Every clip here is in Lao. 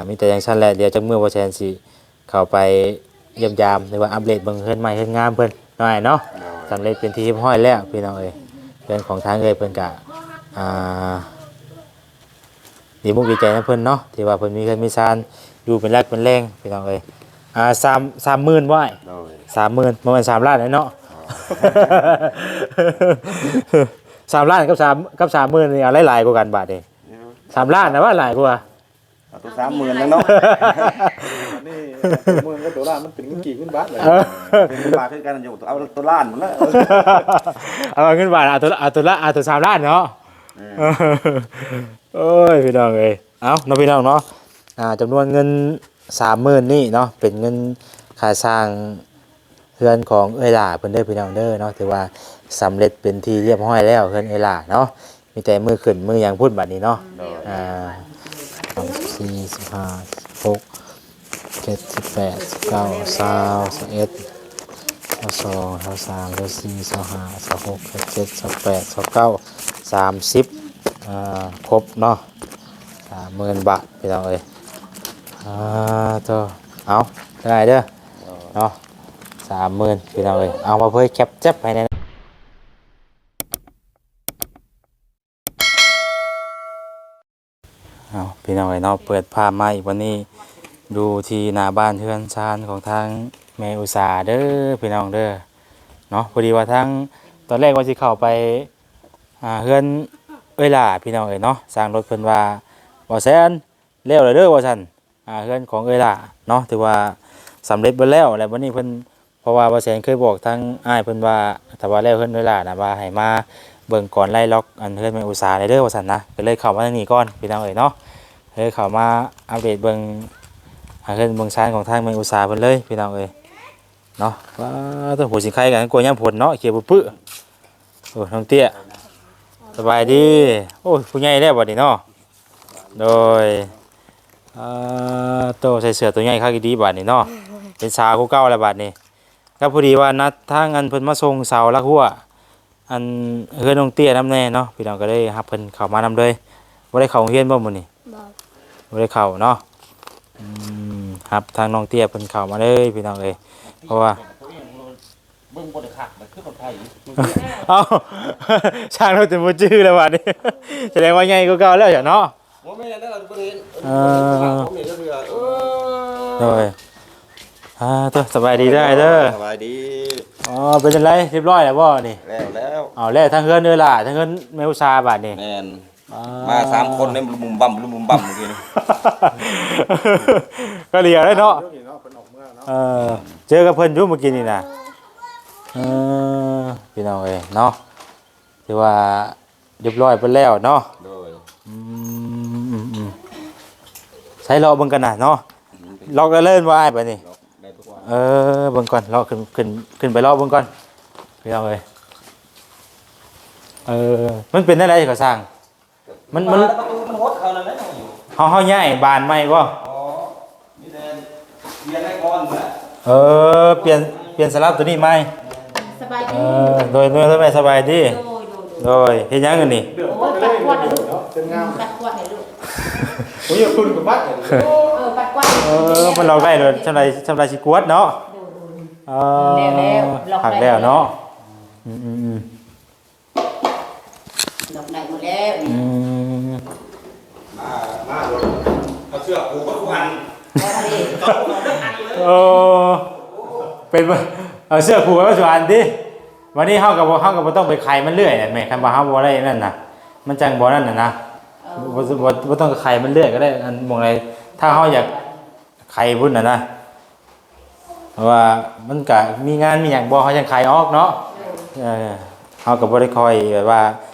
ມີແຕ່ຈັ່ງຊັ້ນແຫຼະ ດຽວຈັກມື້ບໍ່ແຊນຊິເຂົ້າໄປຢ້ຽມຢາມ ຫຼືວ່າອັບເດດເບິ່ງເຮືອນໃໝ່ເຮືອນງາມເພິ່ນເນາະ ອ້າຍເນາະ. ໂດຍ ສຳເລັດເປັນທີ່ຮຽບຮ້ອຍແລ້ວພີ່ນ້ອງເອີຍ. ເຮືອນຂອງທາງເອື້ອຍເພິ່ນກະ ອ່າ ດີມຸກດີໃຈນຳເພິ່ນເນາະ ທີ່ວ່າເພິ່ນມີເຮືອນມີຊານຢູ່ເປັນຫຼັກເປັນແຫຼ່ງພີ່ນ້ອງເອີຍ. ອ່າ ສາມ ສາມໝື່ນບໍ່ອ້າຍ? ໂດຍ ສາມໝື່ນ ບໍ່ແມ່ນສາມລ້ານເນາະ. ອໍ ສາມລ້ານກັບສາມ ກັບສາມໝື່ນນີ້ ເອົາຫຼາຍກວ່າກັນບາດນີ້. ສາມລ້ານນະວ່າຫຼາຍກວ່າ. ເອົາຕົວສາມໝື່ນແລ້ວເນາະ. ນີ້ ໝື່ນກັບຕົວລ້ານມັນເປັນເງິນກີບເງິນບາດເລີຍ. ເອີ ເປັນເງິນບາດຄືກັນຢູ່ ເອົາຕົວລ້ານພຸ້ນແຫຼະ. ເອົາເງິນບາດ ເອົາຕົວ ເອົາຕົວລະ ເອົາຕົວສາມລ້ານເນາະ. ເອີ ໂອ້ຍ ພີ່ນ້ອງເອີຍ ເອົາເນາະ ພີ່ນ້ອງເນາະ. ອ່າ ຈຳນວນເງິນສາມໝື່ນນີ້ເນາະ ເປັນເງິນຄ່າສ້າງເຮືອນຂອງເອື້ອຍຫຼ້າເພິ່ນເດີພີ່ນ້ອງເດີເນາະ. ຖືວ່າສຳເລັດເປັນທີ່ຮຽບຮ້ອຍແລ້ວ ເຮືອນເອື້ອຍຫຼ້າເນາະ. ມີແຕ່ມື້ຂຶ້ນມື້ຫຍັງພຸ້ນບາດນີ້ເນາະ. ໂດຍ ອ່າ ສາມ ສີ່ ສິບຫ້າ ສິບຫົກ ສິບເຈັດ ສິບແປດ ສິບເກົ້າ ຊາວ ຊາວເອັດ ຊາວສອງ ຊາວສາມ ຊາວສີ່ ຊາວຫ້າ ຊາວຫົກ ຊາວເຈັດ ຊາວແປດ ຊາວເກົ້າ ສາມສິບ ອ່າ ຄົບເນາະ. ສາມໝື່ນບາດພີ່ນ້ອງເອີຍ. ອ່າ ໂຕ ເອົາ ເດີອ້າຍເດີ ເນາະ ສາມໝື່ນພີ່ນ້ອງເອີຍ. ເອົາ ມາເຜີຍແຄບແຈັບໃຫ້ແດ່. ເອົາ ພີ່ນ້ອງເອີຍເນາະ ເປີດພາບມາອີກ ວັນນີ້ຢູ່ທີ່ໜ້າບ້ານເຮືອນຊານຂອງທາງແມ່ອຸດສາເດີພີ່ນ້ອງເດີເນາະ. ພໍດີວ່າທາງ ຕອນແລກວ່າຊິເຂົ້າໄປ ອ່າ ເຮືອນເອື້ອຍຫຼ້າພີ່ນ້ອງເອີຍເນາະ. ຊ່າງລົດເພິ່ນວ່າ ບໍ່ແຊນ ແລ້ວແລ້ວເດີວ່າຊັ້ນ ອ່າ ເຮືອນຂອງເອື້ອຍຫຼ້າເນາະ ຖືວ່າສຳເລັດເບິດແລ້ວ. ແລ້ວບັດນີ້ເພິ່ນ ເພາະວ່າບ່າວແສນເຄີຍບອກທາງອ້າຍເພິ່ນວ່າ ຖ້າວ່າແລ້ວເຮືອນເອື້ອຍຫຼ້ານະ ວ່າໃຫ້ມາເບິ່ງກ່ອນໄລ່ລັອກ ອັນເຮືອນແມ່ອຸດສາແດ່ເດີວ່າຊັ້ນນະ. ກໍເລີຍເຂົ້າມາທາງນີ້ກ່ອນພີ່ນ້ອງເອີຍເນາະ ເລີຍເຂົ້າມາອັບເດດເບິ່ງ ອ່າ ເຮືອນເບິ່ງຊານຂອງທາງແມ່ອຸດສາເພິ່ນເລີຍພີ່ນ້ອງເອີຍເນາະ. ວ້າ ໂຕ ໂຫ ຊິໄຄກັນກວ່າຍາມຝົນເນາະ ຂຽວປຶໆ. ໂອ້ ນ້ອງເຕ້ຍ ສະບາຍດີ. ໂອ້ ຜູ້ໃຫຍ່ແລ້ວບັດນີ້ເນາະ. ໂດຍ ອ່າ ໂຕ ໃສ່ເສື້ອໂຕໃຫຍ່ຄັກອີ່ຫຼີບາດນີ້ເນາະ ເປັນສາວຄືເກົ່າແລ້ວບາດນີ້. ກໍພໍດີວ່ານັດທາງອັນເພິ່ນມາສົ່ງເສົາຫຼັກຮົ້ວ ອັນເຮືອນນ້ອງເຕ້ຍນຳແດ່ເນາະ ພີ່ນ້ອງ ກໍເລີຍຮັບເພິ່ນເຂົ້າມານຳເລີຍ. ບໍ່ໄດ້ເຂົ້າໂຮງຮຽນບໍ່ມື້ນີ້? ບໍ່ ບໍ່ໄດ້ເຂົ້າເນາະ. ອືມ ຮັບທາງນ້ອງເຕ້ຍເພິ່ນເຂົ້າມາເລີຍພີ່ນ້ອງເອີຍ ເພາະວ່າ ເບິ່ງບໍ່ໄດ້ຄັກ ມັນຄືລົດໄຟ. ເອົ້າ ຊ່າງລົດຈົນບໍ່ຈື່ແລ້ວບາດນີ້ ສະແດງວ່າໃຫຍ່ກວ່າເກົ່າແລ້ວເນາະ. ບໍ່ແມ່ນແລ້ວ ເພິ່ນເຫັນ ເອີ ເອີ ໂດຍ ອ່າ ໂຕ ສະບາຍດີເດີອ້າຍເດີ. ສະບາຍດີ. ອໍ ເປັນຈັ່ງໃດ ຮຽບຮ້ອຍແລ້ວບໍ່ນີ້? ແລ້ວ ແລ້ວ. ເອົາແລ້ວ ທັງເຮືອນເອື້ອຍຫຼ້າ ທັງເຮືອນແມ່ອຸດສາບາດນີ້. ແມ່ນ. ອ່າ ມາສາມຄົນເດ້ ບຸມບັ້ມ ບຸມບັ້ມຢູ່ນີ້ ກໍເຫຼືອແລ້ວເນາະ. ເອີ ເຈີກັບເພິ່ນຢູ່ມື້ກີ້ນີ້ນະ. ເອີ ພີ່ນ້ອງເອີຍເນາະ ຖືວ່າຮຽບຮ້ອຍເບິດແລ້ວເນາະ. ໂດຍ. ອືມ ໃສ່ເລາະເບິ່ງກັນນະເນາະ. ອືມ ລັອກໄດ້ເລີຍບໍ່ອ້າຍບາດນີ້? ເອີ ເບິ່ງກ່ອນ ເລາະຂຶ້ນ ຂຶ້ນ ຂຶ້ນໄປເລາະເບິ່ງກ່ອນ ພີ່ນ້ອງເອີຍ. ເອີ ມັນເປັນແນວໃດກໍຊ່າງ ມັນ ມັນ ປະຕູມັນຫົດເຂົ້ານັ້ນແຫຼະ. ເຮົາ ເຮົາຍ້າຍບານໃໝ່ບໍ່? ອໍ ມີແຕ່ປ່ຽນໄມ້ກ່ອນແຫຼະ. ເອີ ປ່ຽນ ປ່ຽນສະຫຼັບໂຕນີ້ໃໝ່. ສະບາຍດີ. ເອີ ໂດຍ ໂດຍ ໂດຍ ແມ່ສະບາຍດີ. ໂດຍ ໂດຍ ໂດຍ. ເຮັດຫຍັງອັນນີ້? ໂອ້ຍ ປັດກວາດໃຫ້ລູກ ປັດກວາດໃຫ້ລູກ. ໂອ້ຍ ເພິ່ນກໍປັດໃຫ້ລູກ. ເອີ ປັດກວາດ. ເອີ ມັນລອກໄດ້ໂດຍ ຊ່ຳໃດ ຊ່ຳໃດຊິກວາດເນາະ. ໂດຍ ໂດຍ. ເອີ ແລ້ວ ແລ້ວ ລອກໄດ້ ພັກແລ້ວເນາະ. ອືມໆໆ. ດອກໄດ້ໝົດແລ້ວນີ້. ອືມ ມາ ມາໂລດ ເອົາເສື້ອຜູກໄວ້ທຸກອັນ. ໂອ້ ເປັນ ເອົາເສື້ອຜູກໄວ້ທຸກອັນຕິ. ວັນນີ້ເຮົາກໍບໍ່ ເຮົາກໍບໍ່ຕ້ອງໄປໄຂມັນເລື້ອຍແຫຼະແມ່ ຄັນວ່າເຮົາບໍ່ໄດ້ນັ້ນນະ ມັນຈັ່ງບໍ່ນັ້ນນະ. ເອີ ບໍ່ ບໍ່ ບໍ່ຕ້ອງໄຂມັນເລື້ອຍກໍໄດ້ ອັນໝ່ອງໃດ ຖ້າເຮົາຢາກໄຂພຸ້ນນະນະ. ເພາະວ່າມັນກະມີງານມີຫຍັງບໍ່ ເຮົາຈັ່ງຂາຍອອກເນາະ. ເອີ ເຮົາກໍບໍ່ໄດ້ຄ່ອຍແບບວ່າ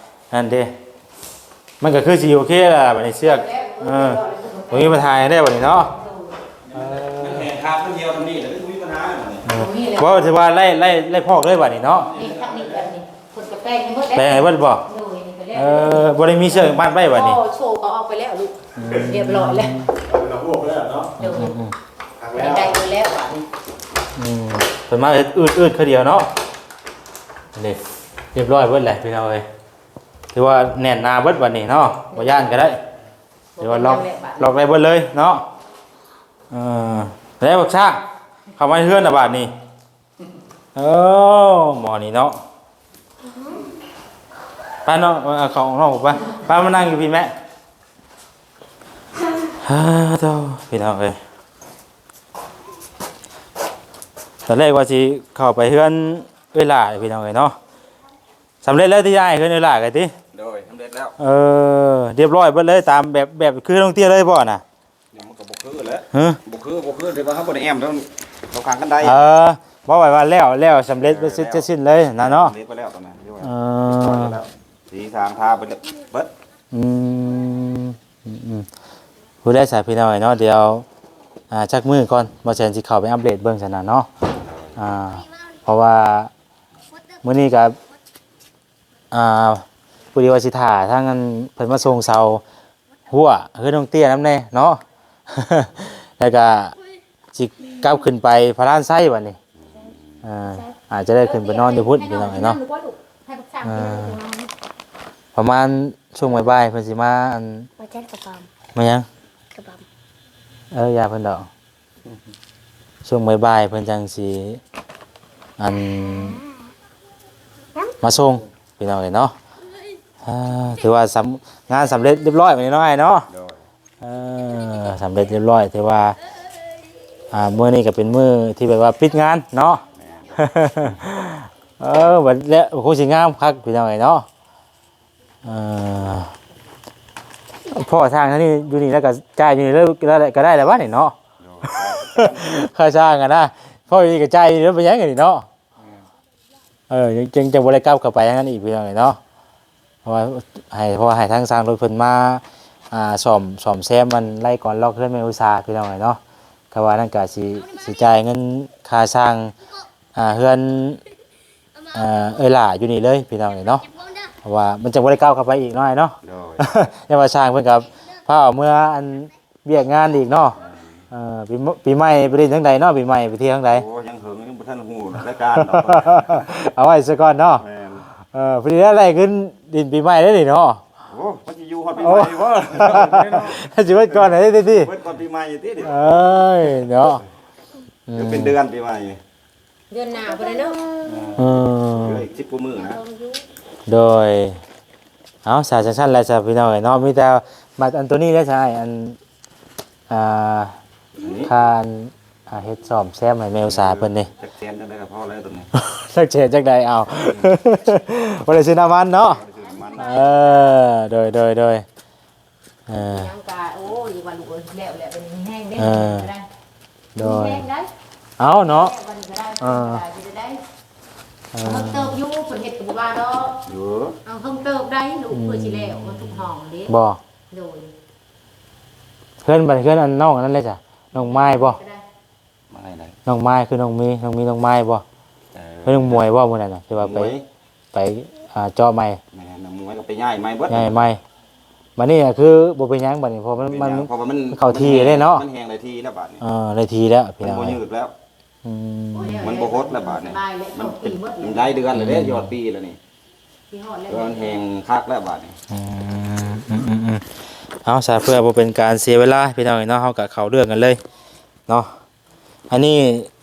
ນັ້ນເດ້. ມັນກໍຄືຊິໂອເຄແລ້ວບາດນີ້ ເຊືອກ. ເອີ ບໍ່ມີບັນຫາຫຍັງແລ້ວບາດນີ້ເນາະ. ເອີ ມັນແຫ້ງຄາບ ມັນຫ່ຽວທຳນີ້ແຫຼະ ບໍ່ມີບັນຫາ. ເອີ ບໍ່ຖືວ່າໄລ່ ໄລ່ ໄລ່ພອກເລີຍບາດນີ້ເນາະ. ນີ້ ທາງນີ້ແບບນີ້ ເພິ່ນກໍແປງໃຫ້ໝົດແລ້ວ ແປງໃຫ້ເບິດບໍ່? ໂດຍ ນີ້ກໍແລ້ວ. ເອີ ບໍ່ໄດ້ມີເຊືອກມັດໄວ້ບາດນີ້. ໂອ້ ໂຊກໍອອກໄປແລ້ວລູກ. ອືມ ຮຽບຮ້ອຍແລ້ວ ລະບວກໄປແລ້ວເນາະ. ໂດຍ ອືມໆ ຄັກແລ້ວ ໄດ້ໝົດແລ້ວບາດນີ້. ອືມ ເພິ່ນມາເຮັດອືດໆ ຄືດຽວເນາະ. ນີ້ ຮຽບຮ້ອຍເບິດແຫຼະພີ່ນ້ອງເອີຍ ຖືວ່າແໜ້ນໜາເບິດບາດນີ້ເນາະ. ບໍ່ຢ້ານກໍໄດ້ ຖືວ່າລັອກ ລັອກໄດ້ເບິດເລີຍເນາະ. ເອີ ແລ້ວບັກຊ້າງ ເຂົ້າມາໃນເຮືອນລະບາດນີ້. ໂອ້ ໝໍນີ້ເນາະ ໄປເນາະ ເອົາເຂົ້າອອກນອກໄປ ໄປມານັ່ງຢູ່ພີ້ແມະ. ຮາໂທ້ ພີ່ນ້ອງເອີຍ ຕອນແລກວ່າຊິເຂົ້າໄປເຮືອນເອື້ອຍຫຼ້າ ພີ່ນ້ອງເອີຍເນາະ. ສຳເລັດແລ້ວຕິອ້າຍ ເຮືອນເອື້ອຍຫຼ້າກໍຕິ? ໂດຍ ສຳເລັດແລ້ວ. ເອີ ຮຽບຮ້ອຍເບິດເລີຍ ຕາມແບບ ແບບຄືນ້ອງເຕ້ຍເລີຍບໍ່ນະ? ມັນກໍບໍ່ຄືແຫຼະ. ຮະ? ບໍ່ຄື ບໍ່ຄື ແຕ່ວ່າເຮົາບໍ່ໄດ້ແອ້ມ ເຮົາຂ້າງກັນໄດ້. ເອີ ບໍ່ໄຫວວ່າແລ້ວ ແລ້ວສຳເລັດ ເອີ ເປັນເສັດ ແລ້ວ ເສັດສິ້ນເລີຍນະເນາະ. ສຳເລັດໄປແລ້ວຕອນນັ້ນ ເອີ ຮຽບຮ້ອຍແລ້ວ ສີສາງທາໄປເບິດ. ອືມ ອືມ ອືມ ຜູ້ໃດສາພີ່ນ້ອງເອີຍເນາະ ດຽວ ອ່າ ຈັກມື້ກ່ອນ ບໍ່ແຊນຊິເຂົ້າໄປອັບເດດເບິ່ງຊັ້ນນະເນາະ. ອ່າ ເພາະວ່າມື້ນີ້ກໍ ອ່າ ພໍດີວ່າຊິຖ້າທາງອັນເພິ່ນມາສົ່ງເສົາຮົ້ວເຮືອນນ້ອງເຕ້ຍນຳແດ່ເນາະ ແລ້ວກໍຊິກັບຂຶ້ນໄປພະລານໄຊບັດນີ້. ອ່າ ອາດຈະໄດ້ຂຶ້ນໄປນອນຢູ່ພຸ້ນ ພີ່ນ້ອງເອີຍເນາະ. ອ່າ ປະມານຊ່ວງບ່າຍໆ ເພິ່ນຊິມາ ອັນ ມາຫຍັງ? ເອີ ຢ່າເພິ່ນດອກ. ຊ່ວງບ່າຍໆ ເພິ່ນຈັ່ງຊິ ອັນ ມາສົ່ງ ພີ່ນ້ອງເອີຍເນາະ. ອ່າ ຖືວ່າສຳ ງານສຳເລັດຮຽບຮ້ອຍບັດນີ້ເນາະ ອ້າຍເນາະ. ໂດຍ ເອີ ສຳເລັດຮຽບຮ້ອຍ ຖືວ່າ ອ່າ ມື້ນີ້ກໍເປັນມື້ທີ່ແບບວ່າປິດງານເນາະ. ແມ່ນ ເອີ ບັດແລ້ວຄົງຊິງາມຄັກ ພີ່ນ້ອງເອີຍເນາະ. ເອີ ພໍ້ຊ່າງທາງນີ້ ຢູ່ນີ້ແລ້ວກໍຈ່າຍຢູ່ນີ້ເລີຍ ກໍໄດ້ແລ້ວບັດນີ້ເນາະ. ໂດຍ ຄ່າຊ່າງຫັ້ນນະ ພໍ້ຢູ່ນີ້ກໍຈ່າຍຢູ່ນີ້ ເປັນຫຍັງອັນນີ້ເນາະ. ແມ່ນ ເອີ ຈັ່ງ ຈັ່ງບໍ່ໄດ້ກັບເຂົ້າໄປທາງນັ້ນອີກ ພີ່ນ້ອງເອີຍເນາະ. ເພາະວ່າໃຫ້ ເພາະວ່າໃຫ້ທາງຊ່າງລົດເພິ່ນມາ ອ່າ ສ້ອມ ສ້ອມແຊມມັນໄລ່ກ່ອນລັອກເຮືອນແມ່ອຸດສາ ພີ່ນ້ອງເອີຍເນາະ. ກໍວ່ານັ້ນກໍຊິ ຊິຈ່າຍເງິນຄ່າສ້າງ ອ່າ ເຮືອນ ອ່າ ເອື້ອຍຫຼ້າຢູ່ນີ້ເລີຍ ພີ່ນ້ອງເອີຍເນາະ. ເພາະວ່າມັນຈະບໍ່ໄດ້ກ້າວເຂົ້າໄປອີກເນາະ ອ້າຍເນາະ. ໂດຍ ແຕ່ວ່າຊ່າງເພິ່ນກໍພາເອົາເມືອ ອັນ ວຽກງານອີກເນາະ. ເອີ ປີ ປີໃໝ່ໄປຫຼິ້ນທາງໃດເນາະ? ປີໃໝ່ໄປທ່ຽວທາງໃດ? ໂອ້ ຍັງເຫິງ ຍັງບໍ່ທັນຮູ້ລາຍການດອກ. ເອົາໄວ້ຊະກ່ອນເນາະ. ແມ່ນ ເອີ ພໍດີໄດ້ຂຶ້ນຫຼິ້ນປີໃໝ່ໄດ້ນີ້ເນາະ. ໂອ້ ມັນຊິຢູ່ຮອດປີໃໝ່ບໍ່? ໂອ້ ຊິເບິດກ່ອນໄດ້ຕິ ເບິດກ່ອນປີໃໝ່ຕິ. ເອີຍ ເນາະ ອືມ ເປັນເດືອນປີໃໝ່. ເດືອນໜ້າພຸ້ນແຫຼະເນາະ. ເອີ ເອີ ອີກສິບກວ່າມື້ນະ. ໂດຍ ເອົາ ສາຈັ່ງຊັ້ນແຫຼະຊະ ພີ່ນ້ອງເອີຍເນາະ. ມີແຕ່ບັດອັນໂຕນີ້ແຫຼະຊະ ອ້າຍ ອັນ ອ່າ ອັນນີ້ ຄ່າ ອ່າ ເຮັດສ້ອມແຊມໃຫ້ແມ່ອຸດສາເພິ່ນນີ້ ຈັກແສນຈັ່ງໃດກໍພໍແລ້ວໂຕນີ້. ຈັກແສນຈັ່ງໃດ ເອົາ ບໍ່ໄດ້ຊື້ນ້ຳມັນເນາະ. ບໍ່ໄດ້ຊື້ນ້ຳມັນ. ເອີ ໂດຍ ໂດຍ ໂດຍ. ເອີ ຍັງກະ ໂອ້ຍ ວ່າລູກເອີຍ ແລ້ວ ແລ້ວ ເປັນແຮງເດ້. ເອີ ໂດຍ ແຮງໄດ໋. ເອົາເນາະ ແລ້ວບັດນີ້ກໍໄດ້. ເອີ ເອີ ເພິ່ນເຕີບຢູ່ ເພິ່ນເຮັດກໍບໍ່ວ່າດອກ. ຢູ່ ເອົາ ເພິ່ນເຕີບໄດ້ລູກ. ອືມ ເພື່ອຊິແລ້ວໝົດທຸກຫ້ອງເດ້. ບໍ່ ໂດຍ ເຮືອນ ບັດເຮືອນອັນນ້ອງອັນນັ້ນເລີຍຈ້ະ ນ້ອງມາຍບໍ່? ກໍໄດ້. ມາຍໃດ? ນ້ອງມາຍ ຄືນ້ອງມີ ນ້ອງມີ ນ້ອງມາຍບໍ່? ເອີ ເພິ່ນນ້ອງມວຍບໍ່ມື້ນັ້ນນະ ທີ່ວ່າໄປ ໄປ ອ່າ ເຈາະໃໝ່. ແມ່ນ ນ້ອງມວຍກໍໄປຍ້າຍໃໝ່ເບິດ ຍ້າຍໃໝ່. ບັດນີ້ກໍຄືບໍ່ເປັນຫຍັງບັດນີ້ ເພາະມັນ ມັນ ເພາະວ່າມັນ ມັນເຂົ້າທີ່ເດ້ເນາະ. ມັນແຮງໄດ້ທີ່ແລ້ວບັດນີ້. ເອີ ໄດ້ທີ່ແລ້ວພີ່ນ້ອງ ມັນບໍ່ຍືດແລ້ວ. ອືມ ມັນບໍ່ຫົດແລ້ວບາດນີ້. ມັນເປັນຫຼາຍເດືອນແລ້ວເດ້ ອືມ ຍອດປີແລ້ວນີ້ ທີ່ຮອດແລ້ວ ມັນແຮງຄັກແລ້ວບາດນີ້. ອືມ ເອົາຊະ ເພື່ອບໍ່ເປັນການເສຍເວລາພີ່ນ້ອງເນາະ ເຮົາກໍເຂົ້າເລື່ອງກັນເລີຍເນາະ. ອັນນີ້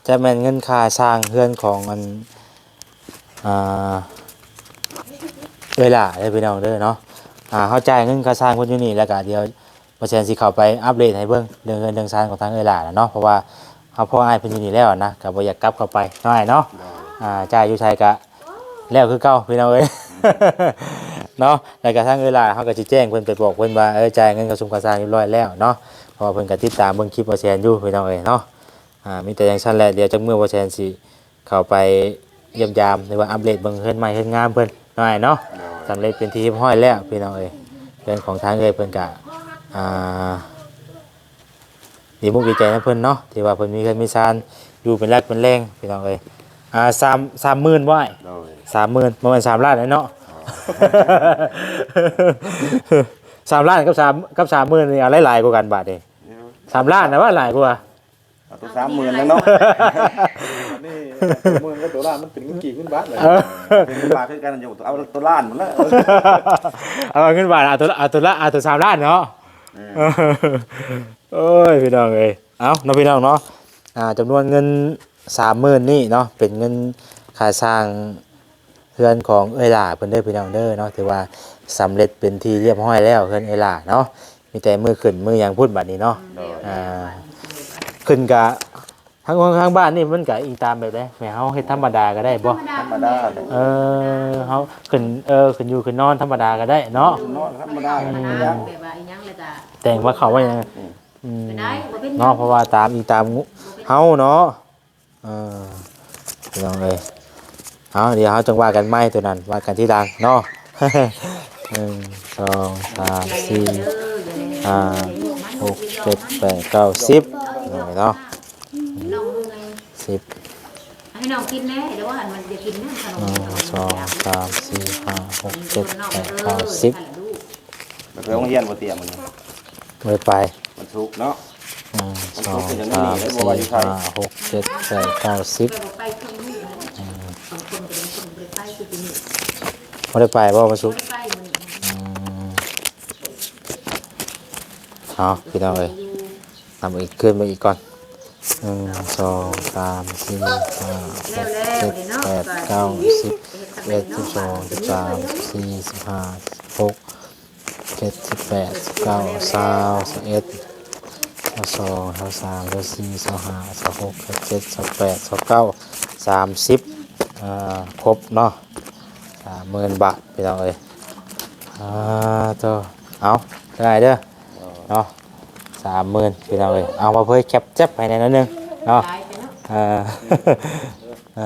ຈະແມ່ນເງິນຄ່າສ້າງເຮືອນຂອງອັນ ອ່າ ເອື້ອຍຫຼ້າເດີພີ່ນ້ອງເດີເນາະ. ອ່າ ເຮົາຈ່າຍເງິນຄ່າສ້າງເພິ່ນຢູ່ນີ້ ແລ້ວກະດຽວ ບໍ່ແຊນຊິເຂົ້າໄປອັບເດດໃຫ້ເບິ່ງເລື່ອງເຮືອນເລື່ອງຊານຂອງທາງເອື້ອຍຫຼ້າແຫຼະເນາະ ເພາະວ່າເຮົາພໍ້ອ້າຍເພິ່ນຢູ່ນີ້ແລ້ວນະ ກໍບໍ່ຢາກກັບເຂົ້າໄປເນາະອ້າຍເນາະ. ໂດຍ ອ່າ ຈ່າຍຢູ່ໃສກະແລ້ວຄືເກົ່າພີ່ນ້ອງເອີຍເນາະ. ແລ້ວກະທາງເອື້ອຍຫຼ້າເຮົາກໍຊິແຈ້ງເພິ່ນໄປບອກເພິ່ນວ່າ ເອີ ຈ່າຍເງິນຄ່າຊຸມຄ່າຊ່າງຮຽບຮ້ອຍແລ້ວເນາະ ເພາະວ່າເພິ່ນກໍຕິດຕາມເບິ່ງຄລິບບໍ່ແຊນຢູ່ພີ່ນ້ອງເອີຍເນາະ. ອ່າ ມີແຕ່ຈັ່ງຊັ້ນແຫຼະ ດຽວຈັກມື້ບໍ່ແຊນຊິ ເຂົ້າໄປຢ້ຽມຢາມ ຫຼືວ່າອັບເດດເບິ່ງເຮືອນໃໝ່ເຮືອນງາມເພິ່ນເນາະອ້າຍເນາະ. ໂດຍ ສຳເລັດເປັນທີ່ຮຽບຮ້ອຍແລ້ວພີ່ນ້ອງເອີຍ. ເຮືອນຂອງທາງເອື້ອຍເພິ່ນກະ ອ່າ ດີມຸກດີໃຈນຳເພິ່ນເນາະ ທີ່ວ່າເພິ່ນມີເຮືອນມີຊານຢູ່ເປັນຫຼັກເປັນແຫຼ່ງພີ່ນ້ອງເອີຍ. ອ່າ ສາມ ສາມໝື່ນບໍ່ອ້າຍ? ໂດຍ ສາມໝື່ນ ບໍ່ແມ່ນສາມລ້ານເນາະ. ອໍ ສາມລ້ານກັບສາມ ກັບສາມໝື່ນນີ້ ເອົາຫຼາຍກວ່າກັນບາດນີ້. ສາມລ້ານນະວ່າຫຼາຍກວ່າ. ເອົາຕົວສາມໝື່ນແລ້ວເນາະ. ນີ້ ໝື່ນກັບຕົວລ້ານມັນເປັນເງິນກີບເງິນບາດເລີຍ. ເອີ ເປັນເງິນບາດຄືກັນຢູ່ ເອົາຕົວລ້ານພຸ້ນແຫຼະ. ເອົາເງິນບາດ ເອົາຕົວ ເອົາຕົວລະ ເອົາຕົວສາມລ້ານເນາະ. ເອີ ໂອ້ຍ ພີ່ນ້ອງເອີຍ ເອົາເນາະພີ່ນ້ອງເນາະ ອ່າ ຈຳນວນເງິນສາມໝື່ນນີ້ເນາະ ເປັນເງິນຄ່າສ້າງເຮືອນຂອງເອື້ອຍຫຼ້າເພິ່ນເດີພີ່ນ້ອງເດີເນາະ ຖືວ່າສຳເລັດເປັນທີ່ຮຽບຮ້ອຍແລ້ວ ເຮືອນເອື້ອຍຫຼ້າເນາະ ມີແຕ່ມື້ຂຶ້ນມື້ຫຍັງພຸ້ນບັດນີ້ເນາະ ໂດຍ ອ່າ ຂຶ້ນກະ ທາງ ທາງບ້ານນີ້ມັນກະອີງຕາມແບບໃດ ແມ່ນເຮົາເຮັດທຳມະດາກໍໄດ້ບໍ່? ທຳມະດາ ທຳມະດາແຫຼະ ເອີ ເຮົາຂຶ້ນ ເອີ ຂຶ້ນຢູ່ຂຶ້ນນອນທຳມະດາກໍໄດ້ເນາະ ນອນທຳມະດາ ອືມ ແບບວ່າອີຫຍັງແລ້ວກະ ແຕ່ງວ່າເຂົ້າວ່າຫຍັງ ອືມ ອືມ ກໍໄດ້ ບໍ່ເປັນຫຍັງ ເນາະ ເພາະວ່າຕາມອີງຕາມເຮົາເນາະ ເອີ ພີ່ນ້ອງເອີຍ ເອົາ ດຽວເຮົາຈັ່ງວ່າກັນໃໝ່ໂຕນັ້ນ ວ່າກັນທີຫຼັງເນາະ ໜຶ່ງ ສອງ ສາມ ສີ່ ຫ້າ ຫົກ ເຈັດ ແປດ ເກົ້າ ສິບ ເນາະ ສິບ ໃຫ້ນ້ອງກິນແດ່ ດຽວວ່າຫັ້ນມັນຢາກກິນນຳຂະໜົມ ໜຶ່ງ ສອງ ສາມ ສີ່ ຫ້າ ຫົກ ເຈັດ ແປດ ເກົ້າ ສິບ ໄປໂຮງຮຽນບໍ່ຕຽມມື້ນີ້? ບໍ່ໄດ້ໄປ ວັນສຸກເນາະ ໜຶ່ງ ສອງ ສາມ ສີ່ ຫ້າ ຫົກ ເຈັດ ແປດ ເກົ້າ ສິບ ອືມ ບໍ່ໄດ້ໄປບໍ່ວັນສຸກ? ອືມ ເອົາ ພີ່ນ້ອງເອີຍ ນຳອີກ ຄືນມາອີກກ່ອນ ໜຶ່ງ ສອງ ສາມ ສີ່ ຫ້າ ຫົກ ເຈັດ ແປດ ເກົ້າ ສິບ ສິບເອັດ ສິບສອງ ສິບສາມ ສິບສີ່ ສິບຫ້າ ສິບຫົກ ເຈັດ ສິບແປດ ສິບເກົ້າ ຊາວ ຊາວເອັດ ຊາວສອງ ຊາວສາມ ຊາວສີ່ ຊາວຫ້າ ຊາວຫົກ ຊາວເຈັດ ຊາວແປດ ຊາວເກົ້າ ສາມສິບ ອ່າ ຄົບເນາະ ສາມໝື່ນບາດ ພີ່ນ້ອງເອີຍ ອ່າ ໂຕ ເອົາ ເດີອ້າຍເດີ ເນາະ ສາມໝື່ນ ພີ່ນ້ອງເອີຍ ເອົາ ມາເຜີຍແຄບແຈັບໃຫ້ແດ່ໜ້ອຍໜຶ່ງເນາະ ເອີ ເອີ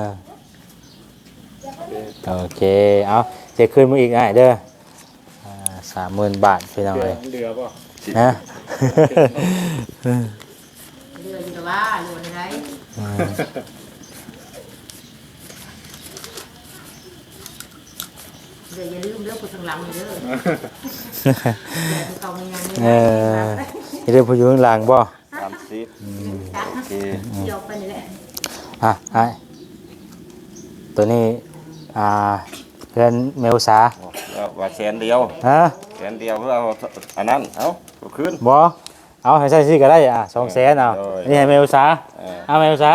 ໂອເຄ ເອົາ ຈະຄືນມາອີກອ້າຍເດີ ອ່າ ສາມໝື່ນບາດ ພີ່ນ້ອງເອີຍ ເຫຼືອບໍ່? ຮະ? ເຫຼືອຢູ່ລະວ່າ ຫຼືວ່າໃດ? ອ່າ ເດີ ຢ່າລືມເດີ ຜູ້ທາງຫຼັງນີ້ເດີ ເອີ ຢ່າລືມຜູ້ຢູ່ທາງຫຼັງບໍ່? ສາມສິບ ອືມ ໂອເຄ ອືມ ດຽວໄປນີ້ແຫຼະ ອ່ະ ອ້າຍ ໂຕນີ້ ອ່າ ເຮືອນແມ່ອຸດສາ ວ່າແສນດຽວ ຮະ? ແສນດຽວ ເພື່ອເອົາອັນນັ້ນ ເອົາ ເອົາຄືນ ບໍ່ ເອົາໃຫ້ໃຊ້ຊິກໍໄດ້ ອ່າ ສອງແສນ ເອີ ເອົາ ໂດຍ ອັນນີ້ໃຫ້ແມ່ອຸດສາ ເອີ ເອົາແມ່ອຸດສາ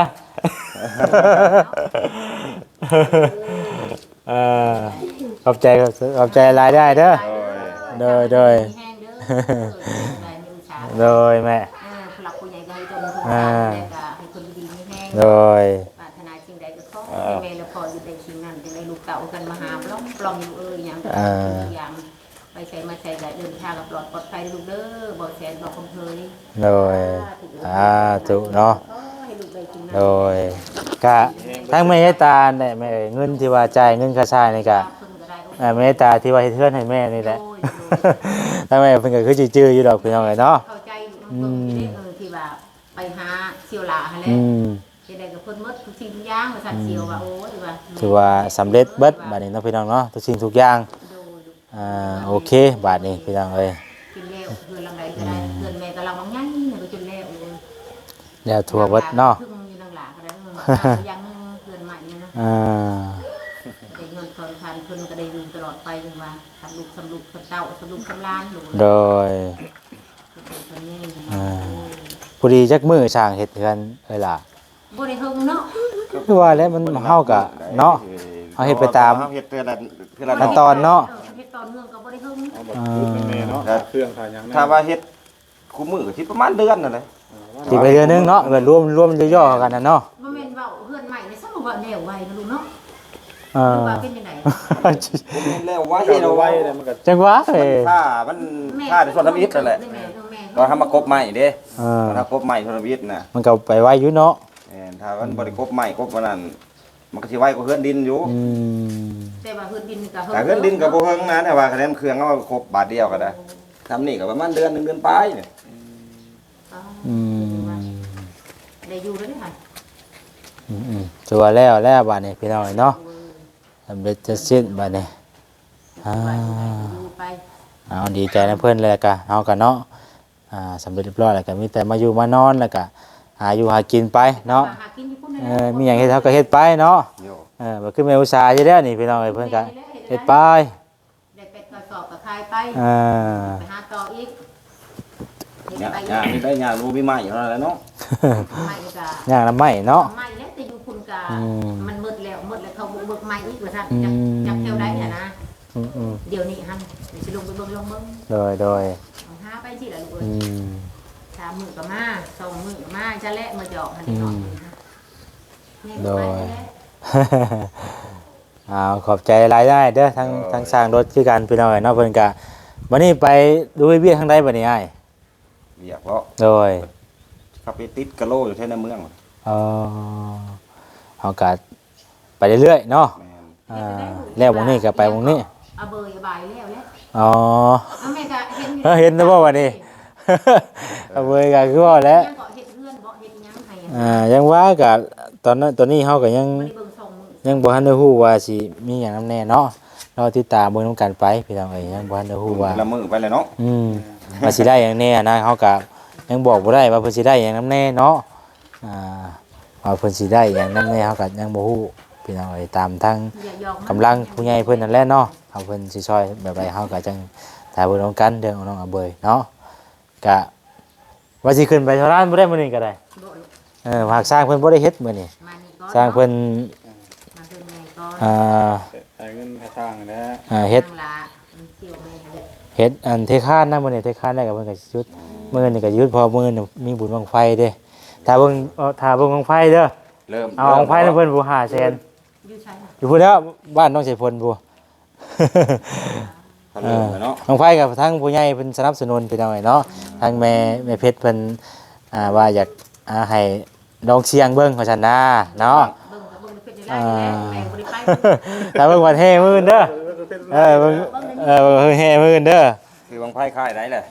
ເອີ ຂອບໃຈ ຂອບໃຈຫຼາຍເດີອ້າຍເດີ ໂດຍ ໂດຍ ໂດຍ ແມ່ ເອີ ຜູ້ຫຼັກຜູ້ໃຫຍ່ກໍໃຫ້ຕົນ ອ່າ ແລ້ວກໍໃຫ້ຄົນດີມີແຮງ ໂດຍ ປາດຖະໜາສິ່ງໃດກໍຂໍໃຫ້ແມ່ແລະພໍ່ຢູ່ໃນສິ່ງນັ້ນ ຈັ່ງໃດລູກເຕົ້າກັນມາຫາປລ້ອງໆຢູ່ ເອີ ຫຍັງກໍ ອ່າ ພະຍາຍາມ ໄປໃສມາໃສກໍເດີນທາງໃຫ້ປອດ ປອດໄພເດີລູກເດີ ບໍ່ແສນບໍ່ຄຳເຄີຍ ໂດຍ ສາທຸ ສາທຸເນາະ ຂໍໃຫ້ລູກໄດ້ກິນ ໂດຍ ກະທາງແມ່ຍາຍຕາແຫຼະ ແມ່ເອີຍ ເງິນທີ່ວ່າຈ່າຍເງິນຄ່າໃຊ້ນີ້ກະ ເອີ ແມ່ຍາຍຕາທີ່ວ່າເຮັດເຮືອນໃຫ້ແມ່ນີ້ແຫຼະ ໂດຍ ໂດຍ ທາງແມ່ເພິ່ນກໍຄືຊິຈື່ຢູ່ດອກ ພີ່ນ້ອງເອີຍເນາະ ເຂົ້າໃຈຢູ່ ອືມ ເອີ ທີ່ວ່າໄປຫາສ່ຽວຫຼ້າຫັ້ນແຫຼະ ອືມ ຈັ່ງໃດກໍເພິ່ນໝົດທຸກສິ່ງທຸກຢ່າງວ່າຊັ້ນ ອືມ ສ່ຽວວ່າ ໂອ້ຍ ວ່າ ຖືວ່າສຳເລັດເບິດບາດນີ້ເນາະ ພີ່ນ້ອງເນາະ ທຸກສິ່ງທຸກຢ່າງ ໂດຍ ອ່າ ໂອເຄ ບາດນີ້ພີ່ນ້ອງເອີຍ ຈົນແລ້ວ ເຮືອນຫຼັງໃດກໍໄດ້ ອືມ ເຮືອນແມ່ກໍຫຼັງບັກໃຫຍ່ ກໍຈົນແລ້ວ ໂອ້ຍ ແລ້ວທົ່ວເບິດເນາະ ເຮືອນຫຼັງຫຼ້າກໍໄດ້ ເອີ ຢ່າງໜຶ່ງເຮືອນໃໝ່ນີ້ນະ ອ່າ ໄດ້ເງິນສອນທານ ເພິ່ນກໍໄດ້ຢູ່ຕະຫຼອດໄປ ຈັ່ງວ່າ ສຳລູກ ສຳລູກ ສຳເຕົ້າ ສຳລູກ ສຳຫຼານ ໂດຍ ເພິ່ນກໍມີ ອ່າ ຜູ້ດີຈັກມື້ຊ່າງເຮັດເຮືອນເອື້ອຍຫຼ້າ? ບໍ່ໄດ້ເຖິງເນາະ ຄືວ່າແຫຼະ ມັນ ເຮົາກະເນາະ ເຮົາເຮັດໄປຕາມ ເຮົາເຮັດເທື່ອລະ ເທື່ອລະຂັ້ນຕອນເນາະ ເອີ ເຮັດຕໍ່ເນື່ອງກໍບໍ່ໄດ້ເຖິງ ເອີ ຄືແມ່ເນາະ ເຄື່ອງຂາຍຫຍັງ ຖ້າວ່າເຮັດຄູ່ມື້ກໍຊິປະມານເດືອນນັ້ນແຫຼະ ຊິໄປເດືອນໜຶ່ງເນາະ ແບບລວມ ລວມຫຍໍ້ໆກັນນະເນາະ ບໍ່ແມ່ນເວົ້າເຮືອນໃໝ່ນີ້ ຊະວ່າແນວໄວນະລູກເນາະ ເອີ ຫຼືວ່າເປັນຈັ່ງໃດ ບໍ່ແມ່ນແລ້ວໄວແລ້ວ ໄວແລ້ວມັນກໍ ຈັກວ່າ ມັນ ເອີ ຖ້າມັນ ແມ່ນ ຖ້າໃນສ່ວນທຳອິດນັ້ນແຫຼະ ແມ່ນ ແມ່ນ ຕອນເຮົາມາກົບໄມ້ເດ້ ເອີ ຕອນເຮົາກົບໄມ້ສ່ວນທຳອິດນະ ມັນກໍໄປໄວຢູ່ເນາະ ແມ່ນ ຖ້າມັນບໍ່ໄດ້ກົບໄມ້ ອືມ ກົບອັນນັ້ນ ມັນກໍຊິໄວກວ່າເຮືອນດິນຢູ່ ອືມ ແຕ່ວ່າເຮືອນດິນນີ້ກໍເຫິງ ແຕ່ເຮືອນດິນກໍບໍ່ເຫິງນະ ແຕ່ວ່າຄະແນນເຄື່ອງເຮົາຄົບບາດດຽວກໍໄດ້ ໂອ້ ຊ່ຳນີ້ກໍປະມານເດືອນໜຶ່ງເດືອນປາຍນີ້ ອໍ ອືມ ໄດ້ຢູ່ແລ້ວເດ້ ອືມໆ ຖືວ່າແລ້ວແລ້ວບາດນີ້ພີ່ນ້ອງເອີຍເນາະ ໂດຍ ສຳເລັດເສັດສິ້ນບາດນີ້ ອ່າ ໄປ ເອົາ ດີໃຈນຳເພິ່ນແລ້ວກະ ເຮົາກະເນາະ ອ່າ ສຳເລັດຮຽບຮ້ອຍແລ້ວກະມີແຕ່ມາຢູ່ມານອນ ແລ້ວກະຫາຢູ່ຫາກິນໄປເນາະ ຫາກິນຢູ່ພຸ້ນ ເອີ ມີຫຍັງເຮັດເຮົາກະເຮັດໄປເນາະ ໂດຍ ເອີ ບໍ່ຄືແມ່ອຸດສາຢູ່ແລ້ວນີ້ພີ່ນ້ອງເອີຍ ເພິ່ນກະເຮັດໄປ ໄດ້ແປດເກົ້າສອບກໍຂາຍໄປ ອ່າ ໄປຫາຕໍ່ອີກ ເຮັດໄປອີກ ຍາກ ຍາກ ມີໄດ້ຍາກ ບໍ່ມີໄມ້ເທົ່ານັ້ນແຫຼະເນາະ ໄມ້ກໍ ຍາກນຳໄມ້ເນາະ ໄມ້ແລ້ວ ແຕ່ຢູ່ພຸ້ນກໍ ອືມ ມັນໝົດແລ້ວ ໝົດແລ້ວ ເຂົາບຸກເບີກໃໝ່ອີກວ່າຊັ້ນ ອືມ ຈັກ ຈັກແຖວໃດຫັ້ນນະ ອືມໆ ດຽວນີ້ຫັ້ນ ຊິລົງໄປເບິ່ງ ລອງເບິ່ງ ໂດຍໆ ຫາໄປຊີ້ລະລູກເອີຍ ອືມ ສາມມື້ກໍມາ ສອງມື້ກໍມາ ຈັ່ງແຫຼະ ມາຈອກຫັ້ນເນາະ ອືມ ແມ່ກໍໄປແຫຼະ ໂດຍ ອ້າວ ຂອບໃຈຫຼາຍໆເດີ ທັງ ໂດຍ ທັງຊ່າງລົດຄືກັນ ພີ່ນ້ອງເອີຍເນາະ ເພິ່ນກະ ບັດນີ້ໄປດູວຽກທາງໃດບັດນີ້ອ້າຍ? ວຽກເນາະ ໂດຍ ຂັບໄປຕິດກະໂລຢູ່ແຖວໃນເມືອງ ເອີ ເຮົາກະໄປເລື້ອຍໆເນາະ ແມ່ນ ອ່າ ແລ້ວໝ່ອງນີ້ກໍໄປໝ່ອງນີ້ ອາເບີຍ ອາບາຍແລ້ວແຫຼະ ອໍ ເອີ ແມ່ກໍເຫັນຢູ່ ເອີ ເຫັນແລ້ວບໍ່ບັດນີ້ ອາເບີຍກໍຄືວ່າແຫຼະ ຍັງກໍເຮັດເຮືອນບໍ່ ເຮັດຫຍັງໃຫ້ ອ່າ ຍັງວ່າກໍຕອນນັ້ນ ຕອນນີ້ເຮົາກໍຍັງ ບໍ່ໄດ້ເບິ່ງຊ່ອງມື ຍັງບໍ່ທັນໄດ້ຮູ້ວ່າຊິມີຫຍັງນຳແດ່ເນາະ ລໍຕິດຕາມເບິ່ງນຳກັນໄປ ພີ່ນ້ອງເອີຍ ຍັງບໍ່ທັນໄດ້ຮູ້ວ່າ ແຕ່ລະມື້ໄປແຫຼະເນາະ ອືມ ວ່າຊິໄດ້ຫຍັງແດ່ນະ ເຮົາກໍຍັງບອກບໍ່ໄດ້ວ່າເພິ່ນຊິໄດ້ຫຍັງນຳແດ່ເນາະ ອ່າ ວ່າເພິ່ນຊິໄດ້ຫຍັງນຳແດ່ ເຮົາກໍຍັງບໍ່ຮູ້ ພີ່ນ້ອງເອີຍ ຕາມທາງ ຢ່າຢອກ ກຳລັງຜູ້ໃຫຍ່ເພິ່ນນັ້ນແຫຼະເນາະ ວ່າເພິ່ນຊິຊ່ອຍແບບໃດ ເຮົາກໍຈັ່ງຖ້າເບິ່ງນຳກັນ ເລື່ອງຂອງນ້ອງອາເບີຍເນາະ ກະວ່າຊິຂຶ້ນໄປສະຫຼານບໍ່ໄດ້ມື້ນີ້ກໍໄດ້ ບໍ່ ເອີ ຫາກຊ່າງເພິ່ນບໍ່ໄດ້ເຮັດມື້ນີ້ ມານີ້ກ່ອນ ຊ່າງເພິ່ນ ມາເທິງໃຫຍ່ກ່ອນ ອ່າ ໃຫ້ເງິນຄ່າຊ່າງແຫຼະ ອ່າ ເຮັດ ເຮັດອັນເທຄານນະ ມື້ນີ້ເທຄານແລ້ວກໍເພິ່ນກໍຊິຢຸດ ມື້ນີ້ກໍຢຸດ ເພາະມື້ນີ້ມີບຸນບັ້ງໄຟເດ້ ຖ້າເບິ່ງ ເອີ ຖ້າເບິ່ງບັ້ງໄຟເດີ ເລີ່ມ ເອົາບັ້ງໄຟນຳເພິ່ນຜູ້ຫ້າແສນ ຢູ່ໃສ ຢູ່ພຸ້ນແຫຼ້ວ ບ້ານນ້ອງໄຊພົນຜູ້ ເອີ ເລີ່ມແລ້ວເນາະ ບັ້ງໄຟກໍທາງຜູ້ໃຫຍ່ເພິ່ນສະໜັບສະໜູນ ພີ່ນ້ອງເອີຍເນາະ ທາງແມ່ ແມ່ເພັດເພິ່ນ ອ່າ ວ່າຢາກ ອ່າ ໃຫ້ລອງສ່ຽງເບິ່ງວ່າຊັ້ນນາເນາະ ເບິ່ງກໍເບິ່ງເປັນໄດ້ແຫຼະ ອ່າ ແມ່ບໍ່ໄດ້ໄປ ຖ້າເບິ່ງວັນແຫ່ມື້ອື່ນເດີ ເອີ ເບິ່ງ ເອີ ເບິ່ງແຫ່ມື້ອື່ນເດີ ຄືບັ້ງໄຟຄ້າຍໃດແຫຼະ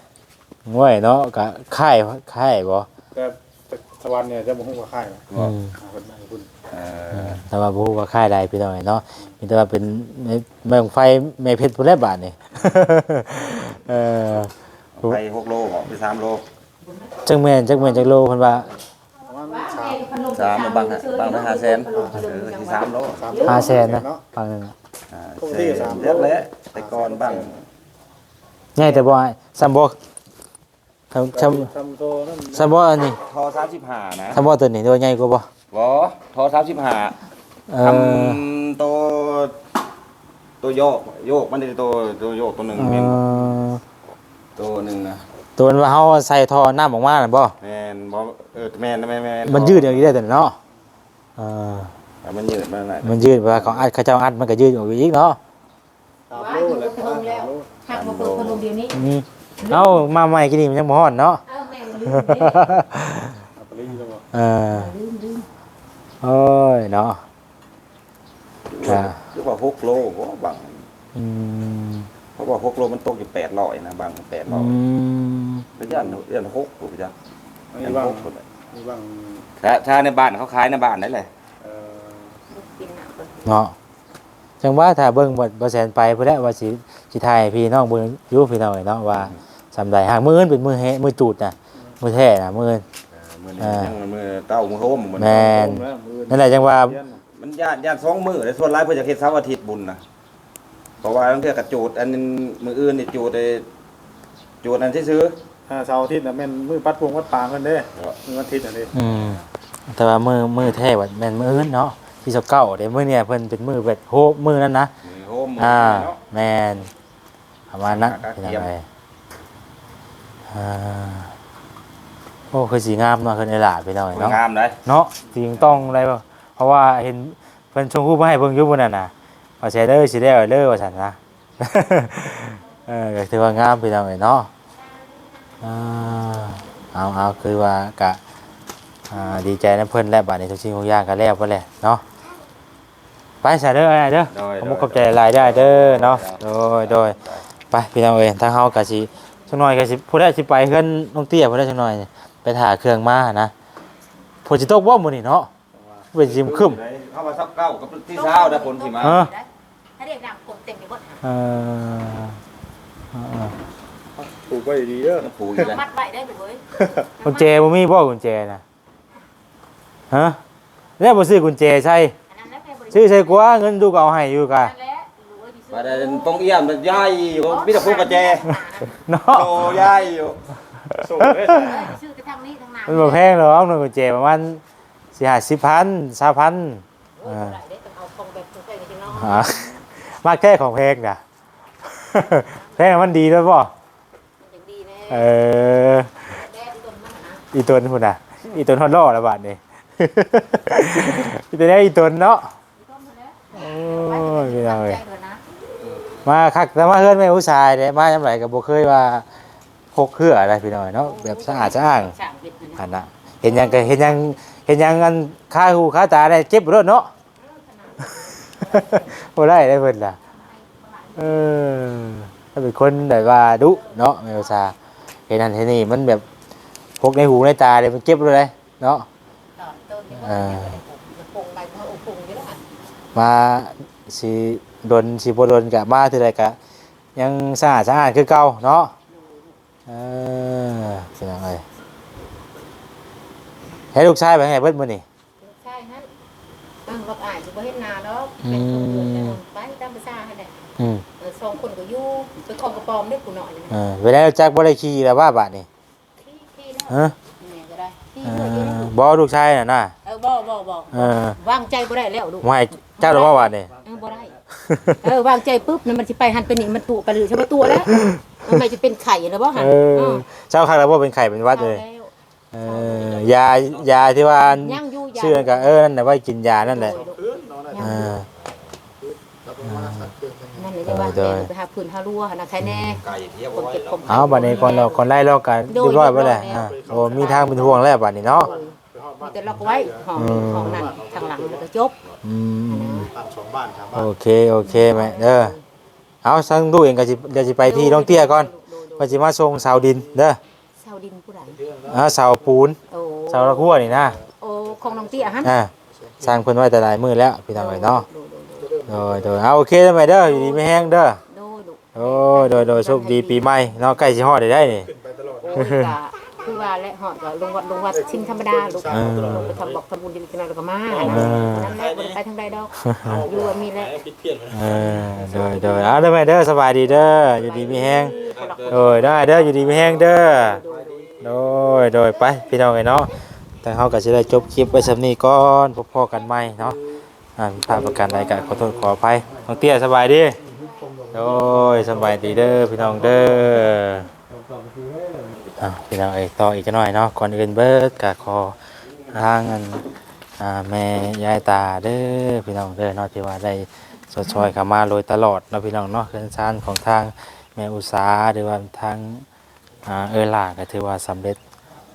ໂອ້ຍເນາະ ກໍຄ້າຍ ຄ້າຍບໍ່ ແຕ່ ແຕ່ສະຫວັນນີ້ຈະບໍ່ຮູ້ວ່າຄ້າຍນະ ອືມ ອ່າ ເພິ່ນໃຫ້ພຸ້ນ ເອີ ເອີ ແຕ່ວ່າບໍ່ຮູ້ວ່າຄ້າຍໃດ ພີ່ນ້ອງເອີຍເນາະ ມີແຕ່ວ່າເປັນ ແມ່ ບັ້ງໄຟແມ່ເພັດພຸ້ນແຫຼະບາດນີ້ ເອີ ບັ້ງໄຟຫົກໂລບໍ ຫຼື ສາມໂລ ຈັກແມ່ນ ຈັກແມ່ນຈັກໂລ ເພິ່ນວ່າ ປະມານສາມ ສາມ ບັ້ງ ບັ້ງໄຟຫ້າແສນ ເອີ ຊິສາມໂລ ຫ້າແສນນະ ບັ້ງໜຶ່ງ ຫ້າແສນ ຈັກແຫຼະ ແຕ່ກ່ອນບັ້ງ ໃຫຍ່ແຕ່ບໍ່ ສ່ຳບໍ່ ສ່ຳ ສ່ຳ ສ່ຳທໍ່ນັ້ນ ສ່ຳບໍ່ອັນນີ້ ທໍ່ສາມສິບຫ້ານະ ສ່ຳບໍ່ໂຕນີ້ ຫຼືວ່າໃຫຍ່ກວ່າບໍ່? ບໍ່ ທໍ່ສາມສິບຫ້າ ເອີ ສ່ຳໂຕ ໂຕໂຍກ ໂຍກມັນເດ້ ໂຕ ໂຕໂຍກໂຕໜຶ່ງ ເອີ ແມ່ນບໍ່? ໂຕໜຶ່ງນະ ໂຕນັ້ນວ່າເຮົາໃສ່ທໍ່ນ້ຳອອກມານັ້ນບໍ່? ແມ່ນບໍ່? ເອີ ແມ່ນ ແມ່ນ ແມ່ນ ມັນຢືດອອກອີກໄດ້ໂຕນັ້ນເນາະ ເອີ ມັນຢືດມາ ມັນຢືດ ເວລາເຂົາອັດ ເຂົາເຈົ້າອັດມັນກໍຢືດອອກອີກເນາະ. ສາມໂລແຫຼະ ວ່າຢູ່ເທິງແລ້ວ ສາມໂລ ຮັກບໍ່ເປີດພັດລົມດຽວນີ້ ອືມ ເອົ້າ ມາໃໝ່ກີ້ນີ້ມັນຍັງບໍ່ຮ້ອນເນາະ ເອີ ແມ່ນ ລືມເດ້ ເອີ ລືມ ລືມ ໂອ້ຍເນາະ ຄືວ່າຫົກໂລບໍ່ບັ້ງ ອືມ ເພາະວ່າຫົກໂລມັນຕົກຢູ່ແປດຮ້ອຍນະ ບັ້ງແປດຮ້ອຍ ອືມ ກໍຢ້ານ ຢ້ານຫົກພຸ້ນ ຢ້ານຫົກພຸ້ນແຫຼະ ມີບັ້ງ ຖ້າ ຖ້າໃນບ້ານເຂົາຂາຍໃນບ້ານໄດ້ແຫຼະ ເອີ ເນາະ. ຈັ່ງວ່າຖ້າເບິ່ງ ບໍ່ ບໍ່ແສນໄປພຸ້ນແຫຼະ ວ່າຊິ ຊິຖ່າຍໃຫ້ພີ່ນ້ອງເບິ່ງຢູ່ ພີ່ນ້ອງເອີຍເນາະ ວ່າ ອືມ ສ່ຳໃດ. ຫາກມື້ອື່ນເປັນມື້ແຮ່ ມື້ຈູດນະ ອືມ ມື້ແທ້ນະ ມື້ອື່ນ ເອີ ມື້ນີ້ ເອີ ຍັງມື້ເຕົ້າ ມື້ໂຮມ ແມ່ນ ມື້ອື່ນ ນັ້ນແຫຼະ ຈັ່ງວ່າ ມັນຢ້ານ ຢ້ານສອງມື້ ແລະ ສ່ວນຫຼາຍເພິ່ນຢາກເຮັດເສົາອາທິດບຸນນະ ເພາະວ່າລາງເທື່ອກໍຈູດ ອັນ ມື້ອື່ນນີ້ຈູດໄອ້ ຈູດອັນຊື່ໆ ອ່າ ເສົາອາທິດນະແມ່ນມື້ປັດປົງວັດປາງເພິ່ນເດ້ ເອີ ມື້ວັນທິດນະເດ້ ອືມ ແຕ່ວ່າມື້ ມື້ແທ້ບັດແມ່ນມື້ອື່ນເນາະ ທີຊາວເກົ້າເດ້ ມື້ນີ້ເພິ່ນເປັນມື້ແບບໂຮມ ມື້ນັ້ນນະ ມື້ໂຮມ ອ່າ ມື້ເນາະ ແມ່ນ ປະມານນັ້ນ ກະກະກຽມ ເປັນຈັ່ງໃດ ອ່າ ໂອ້ ຄືຊິງາມເນາະ ເຮືອນອ້າຍຫຼ້າ ພີ່ນ້ອງເອີຍເນາະ ງາມໃດ ເນາະ ຕີງຕ້ອງໄດ້ບໍ່ ເພາະວ່າເຫັນເພິ່ນສົ່ງຮູບມາໃຫ້ເບິ່ງຢູ່ມື້ນັ້ນນະ ວ່າຊິເລີ ຊິແລ້ວເລີວ່າຊັ້ນນະ. ເອີ ກໍຖືວ່າງາມ ພີ່ນ້ອງເອີຍເນາະ ເອີ ເອົາ ເອົາ ຄືວ່າກະ ອ່າ ດີໃຈນຳເພິ່ນແຫຼະ ບາດນີ້ທຸກສິ່ງທຸກຢ່າງກໍແລ້ວໄປແລ້ວເນາະ ໄປຊະເດີອ້າຍເດີ ໂດຍ ຂອບ ໂດຍ ຂອບໃຈຫຼາຍເດີອ້າຍເດີເນາະ ໂດຍ ໂດຍ ໂດຍ ໄປ ພີ່ນ້ອງເອີຍ ທາງເຮົາກໍຊິ ຈັກໜ່ອຍກໍຊິ ຜູ້ໃດຊິໄປເຮືອນນ້ອງເຕ້ຍ ຜູ້ໃດຈັກໜ່ອຍ ໄປຖ້າເຄື່ອງມານະ ຝົນຊິຕົກບໍ່ມື້ນີ້ເນາະ? ເປັນຊິມຄຶ້ມ ເຮົາວ່າຊາວເກົ້າກັບທີຊາວໄດ້ຝົນຊິມາ ຮະ ຖ້າຮຽກນ້ຳກົດເຕັມໄປເບິດ ເອີ ເອີ ເອີ ຜູກໄວ້ດີໆເດີ ມັນຜູກອີກແລ້ວ ມັດໄວ້ໄດ້ລູກເອີຍ ກຸນແຈບໍ່ມີບໍ່ ກຸນແຈນະ ຮະ ແລ້ວບໍ່ຊື້ກຸນແຈໃສ່ ອັນນັ້ນແຫຼະ ຊື້ໃສ່ກວ່າ ເງິນລູກກໍເອົາໃຫ້ຢູ່ກະ ນັ້ນແຫຼະ ວ່າແຕ່ປ່ອງອຽມນະ ຍ້າຍຢູ່ ມີແຕ່ພວງກະແຈ ເນາະ ໂຕ ຍ້າຍຢູ່ ໂຊເລີຍ ຊື້ແຕ່ທາງນີ້ທາງໜ້າ ມັນບໍ່ແພງດອກ ໜ່ວຍກຸນແຈປະມານສີ່ຫ້າສິບພັນ ຊາວພັນ ໂອ້ຍ ອ່າ ບໍ່ໄດ້ເດ້ ຕ້ອງເອົາຂອງແບບແພງໆຈັ່ງຊີ້ເນາະ ອ່າ ມັກແທ້ຂອງແພງນະ ແພງມັນດີໂລດບໍ່? ມັນຈັ່ງດີແນ່ ເອີ ແດ່ອີຕົນມັນນະ ອີຕົນພຸ້ນນະ ອີຕົນຮອດລໍ້ລະບາດນີ້ ມີແຕ່ແນວອີຕົນເນາະ. ໂອ້ຍ ພີ່ນ້ອງເອີຍ ມາຄັກ ແຕ່ມາເຮືອນແມ່ອຸສາເດ້ ມາຍາມໃດກໍບໍ່ເຄີຍວ່າຫົກເທື່ອນະ ພີ່ນ້ອງເອີຍເນາະ ແບບສະອາດສະອ້າງ ອັນນະ ເຫັນຫຍັງກໍ ເຫັນຫຍັງ ເຫັນຫຍັງອັນຄາຫູຄາຕາໄດ້ເກັບໂລດເນາະ ບໍ່ໄດ້ເດ້ເພິ່ນລະ ເອີ ເປັນຄົນແບບວ່າດຸເນາະ ແມ່ອຸສາ ເຫັນນັ້ນເຫັນນີ້ ມັນແບບຫົກໃນຫູໃນຕາເດ້ ມັນເກັບໂລດເດ້ ເນາະ ເອີ ມາຊິດົນຊິບໍ່ດົນກະມາເທື່ອໃດກະຍັງສະອາດສະອ້ານຄືເກົ່າເນາະ ເອີ ພີ່ນ້ອງເອີຍ ໃຫ້ລູກຊາຍໄປທາງໃດເບິດມື້ນີ້? ລູກຊາຍຫັ້ນ ເອີ ບັກອ້າຍຊິບໍ່ເຫັນໜ້າດອກ ອືມ ໄປຕາມພາສາຫັ້ນແຫຼະ ອືມ ເອີ ສອງຄົນກໍຢູ່ ໄປຂອງກະປອມເດ້ຜູ້ນ້ອຍນີ້ ເອີ ເວລາຈັກບໍ່ໄດ້ຂີ່ແລ້ວວ່າບາດນີ້ ຂີ່ ຂີ່ແລ້ວ ຮະ ແມ່ກໍໄດ້ ຂີ່ເຮືອຢູ່ ເອີ ບໍ່ ລູກຊາຍນະນະ ເອີ ບໍ່ ບໍ່ ບໍ່ ເອີ ວາງໃຈບໍ່ໄດ້ແລ້ວລູກ ບໍ່ໃຫ້ຈັບແລ້ວບໍ່ບາດນີ້ ເອີ ບໍ່ໄດ້ ເອີ ວາງໃຈປຶບນະ ມັນຊິໄປຫັ້ນໄປນີ້ ມັນຕົວະໄປເລື້ອຍ ຊິບໍ່ຕົວະແລ້ວ ມັນຊິເປັນໄຂ້ແລ້ວບໍ່ຫັ້ນ ເອີ ເອີ ເຊົາຄັກແລ້ວບໍ່ ເປັນໄຂ້ເປັນຫວັດເລີຍ ເອີ ຢາ ຢາທີ່ວ່າ ຍັງຢູ່ ຢາ ຊື້ນັ້ນກໍ ເອີ ນັ້ນແຫຼະ ໄວ້ກິນຢານັ້ນແຫຼະ ໂດຍ ເອີ ນັ້ນແຫຼະ ໂດຍ ວ່າ ໂດຍ ແມ່ໄປຫາພື້ນຫາຮົ້ວຫັ້ນນະ ໃຄແນ່ ຄົນເຈັບຄົນໄຂ້ ເອົາ ບາດນີ້ກ່ອນລອກ ກ່ອນໄລ່ລອກກໍ ໂດຍ ຮຽບຮ້ອຍເບິດແລ້ວ ໂດຍ ອ່າ ໂອ້ ມີທາງເປັນຫ່ວງແລ້ວບາດນີ້ເນາະ ໂດຍ ມີແຕ່ລອກໄວ້ ຫ້ອງ ອືມ ຫ້ອງນັ້ນ ທາງຫຼັງ ແລ້ວກໍຈົບ ອືມ ໂອເຄ ໂອເຄແມ່ ເດີ ເອົາ ທາງລູກເອງກໍຊິ ດຽວຊິໄປທີ່ນ້ອງເຕ້ຍກ່ອນ ໂດຍ ໂດຍ ເພິ່ນຊິມາສົ່ງເສົາດິນເດີ ເສົາດິນຜູ້ໃດ? ອ່າ ເສົາປູນ ໂອ້ ເສົາລະຮົ້ວນີ້ນະ ໂອ້ ຂອງນ້ອງເຕ້ຍຫັ້ນ ອ່າ ສັ່ງເພິ່ນໄວ້ແຕ່ຫຼາຍມື້ແລ້ວ ພີ່ນ້ອງເອີຍເນາະ ໂດຍ ໂດຍ ໂດຍ ໂດຍ ໂດຍ ເອົາ ໂອເຄແມ່ເດີ ຢູ່ດີມີແຮງເດີ ໂດຍ ໂດຍ ໂດຍ ໂດຍ ໂຊກດີປີໃໝ່ເນາະ ໃກ້ຊິຮອດແລ້ວໄດ໋ນີ້ ໂອ້ຍ ກະຄືວ່າແຫຼະ ຮອດກໍລົງວັດລົງວາຊິນທຳມະດາລູກ ເອີ ລົງໄປທຳບັກທຳບຸນຈັກໜ້ອຍແລ້ວກໍມາ ເອີ ນັ້ນແຫຼະ ບໍ່ໄດ້ໄປທາງໃດດອກ ຢູ່ແບບນີ້ແຫຼະ ເອີ ໂດຍ ໂດຍ ເອົາເດີແມ່ເດີ ສະບາຍດີເດີ ຢູ່ດີມີແຮງ ໂດຍ ໄດ້ເດີ ຢູ່ດີມີແຮງເດີ ໂດຍ ໂດຍ ໄປ ພີ່ນ້ອງເອີຍເນາະ ທາງເຮົາກໍຊິໄດ້ຈົບຄລິບໄວ້ສ່ຳນີ້ກ່ອນ ພົບພໍ້ກັນໃໝ່ເນາະ ອ່າ ຜິດພາດປະການໃດກໍຂໍໂທດຂໍອະໄພ ນ້ອງເຕ້ຍ ສະບາຍດີ ໂດຍ ສະບາຍດີເດີ ພີ່ນ້ອງເດີ ອ່າ ພີ່ນ້ອງເອີຍ ຕໍ່ອີກຈັກໜ້ອຍເນາະ ກ່ອນອື່ນເບີດກໍຂໍທາງອັນ ອ່າ ແມ່ຍາຍຕາເດີ ພີ່ນ້ອງເດີເນາະ ທີ່ວ່າໄດ້ຊົດຊ່ອຍເຂົ້າມາໂດຍຕະຫຼອດເນາະ ພີ່ນ້ອງເນາະ ເຮືອນຊານຂອງທາງແມ່ອຸສາ ຫຼືວ່າທາງ ອ່າ ເອື້ອຍຫຼ້າກໍຖືວ່າສຳເລັດ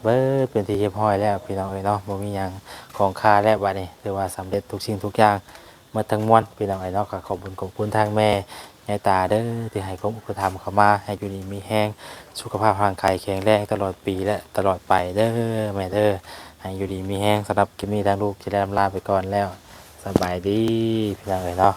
ເບິດເປັນທີ່ຮຽບຮ້ອຍແລ້ວ ພີ່ນ້ອງເອີຍເນາະ ບໍ່ມີຫຍັງຄ້າງຄາແລ້ວ ບາດນີ້ຖືວ່າສຳເລັດທຸກສິ່ງທຸກຢ່າງໝົດທັງມວນ ພີ່ນ້ອງເອີຍເນາະ ກໍຂອບຄຸນຂອບຄຸນທາງແມ່ຍາຍຕາເດີ ທີ່ໃຫ້ຄວາມອຸປະຖຳເຂົ້າມາ ໃຫ້ຢູ່ດີມີແຮງ ສຸຂະພາບຮ່າງກາຍແຂງແຮງຕະຫຼອດປີ ແລະ ຕະຫຼອດໄປເດີແມ່ເດີ ໃຫ້ຢູ່ດີມີແຮງ ສຳລັບຄລິບນີ້ທາງລູກຈະໄດ້ລຳລາໄປກ່ອນແລ້ວ ສະບາຍດີ ພີ່ນ້ອງເອີຍເນາະ.